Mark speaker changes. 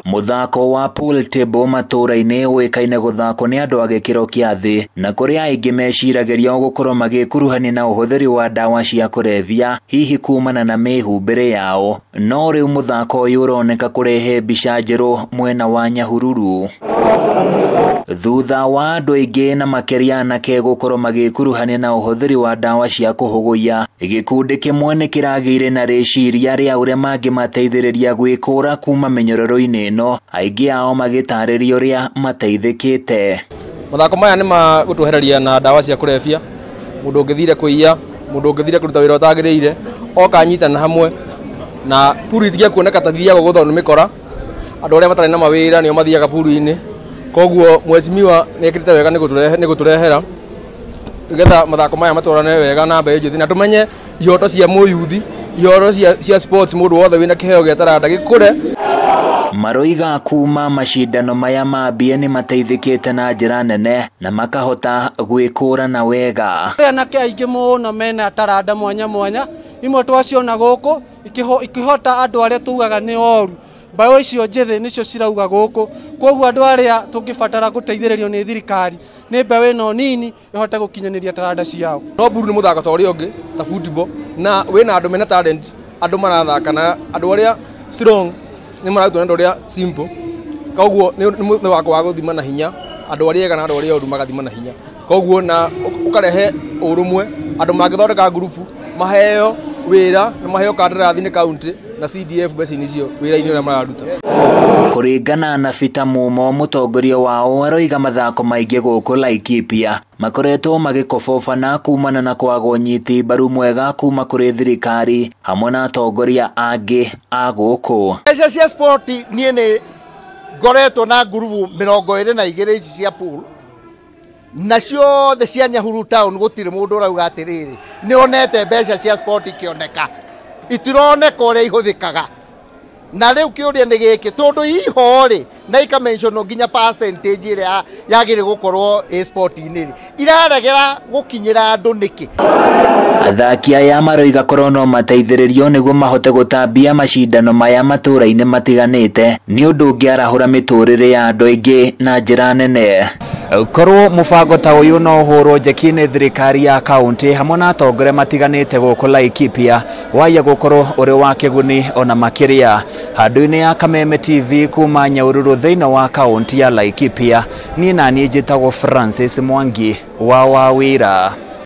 Speaker 1: Mũthako wa pool table matũũra-inĩ ũĩkaine gũthakwo nĩ andũ a gĩkĩro kĩa thĩ na kũrĩa aingĩ meciragĩria gũkorwo magĩkuruhania na ũhũthĩri wa ndawa cia kũrebia hihi kumana na mĩhumbĩre yao. No rĩu mũthako ũyũ ũroneka kũrehe mbica njerũ mwena wa Nyahururu. Thutha wa andũ aingĩ na makĩria anake gũkorwo magĩkuruhania na ũhũthĩri wa ndawa cia kũhũgũia, gĩkundi kĩmwe nĩ kĩragĩire na rĩciria rĩa ũrĩa mangĩmateithĩrĩria gwĩkũra kuma mĩnyororo-inĩ ĩno, aingĩ ao magĩtarĩria ũrĩa mateithĩkĩte.
Speaker 2: Mathako maya nĩ ma gũtwehereria na ndawa cia kũrebia, mũndũ ũngĩthire kũiya, mũndũ ũngĩthire kũruta wĩra ũtagĩrĩire, oka anyitana hamwe na puru itigia kuoneka ta thiaga gũthwo nĩ mĩkora, andũ arĩa matarĩ na mawĩra nĩo mathiaga puru-inĩ. Koguo mheshimiwa nĩ ekĩrĩte wega nĩ gũtũrehera nĩgetha mathako maya matwarane wega na mbeũ njĩthĩ na tũmenye ihoto cia mũyuthi, ihoto cia sports, mũndũ wothe wĩna kĩheo gĩa taranda gĩkũre.
Speaker 1: Maroiga kuma macindano maya mambie nĩ mateithĩkĩte na njĩra nene na makahota gwĩkũrana wega.
Speaker 3: Anake aingĩ mũno mena taranda mwanya mwanya, imwe twaciona gũkũ ikĩhota andũ arĩa tugaga nĩ oru. Mbaũ icio njĩthĩ nĩcio cirauga gũkũ, koguo andũ arĩa tũngĩbatara gũteithĩrĩrio nĩ thirikari nĩ mbeũ ĩno nini ĩhote gũkinyanĩria taranda ciao.
Speaker 2: No buru nĩ mũthako ta ũrĩa ũngĩ ta football, na wĩna andũ mena talent, andũ marathaka na andũ arĩa strong nĩ mararutwo nĩ andũ arĩa simple, koguo nĩ mũthako wa gũthima na hinya, andũ arĩa ega na andũ arĩa oru magathima na hinya, koguo na ũkarehe ũrũmwe, andũ mangĩthondeka ngurubu maheo wĩra na maheo kandarathi nĩ county na CDF mbeca-inĩ icio wĩra-inĩ ũrĩa mararuta.
Speaker 1: Kũringana na Peter Mumo, mũtongoria wao, aroiga mathako maingĩ gũkũ Laikipia makoretwo magĩkobobana kumana na kwaga ũnyiti mbaru mwega kuma kũrĩ thirikari hamwe na atongoria angĩ a gũkũ.
Speaker 4: Mbeca cia sport niĩ nĩ ngoretwo na ngurubu 22 ici cia pool na ciothe cia Nyahururu town, gũtirĩ mũndũ ũrauga atĩrĩrĩ nĩ onete mbeca cia sport ikĩoneka, itironeka ũrĩa ihũthĩkaga. Na rĩu kĩũria nĩ gĩkĩ, tondũ iho rĩ na ikamentionwo nginya percentage ĩrĩa yagĩrĩire gũkorwo ĩ sport-inĩ rĩ, iraregera gũkinyĩra andũ nĩkĩ?
Speaker 1: Athaki aya maroiga korwo no mateithĩrĩrio nĩguo mahote gũtambia macindano maya matũũra-inĩ matiganĩte, nĩ ũndũ ũngĩarahũra mĩtũrĩre ya andũ aingĩ na njĩra nene. Korwo mũbango ta ũyũ no ũhũrwo njeki nĩ thirikari ya kaunti hamwe na atongoria matiganĩte gũkũ Laikipia, waiya gũkorwo ũrĩ wa kĩguni ona makĩria. Handũ-inĩ ya Kameme TV kuma Nyahururu thĩinĩ wa kaunti ya Laikipia, niĩ naniĩ njĩtagwo Francis Mwangi wa Wawĩra.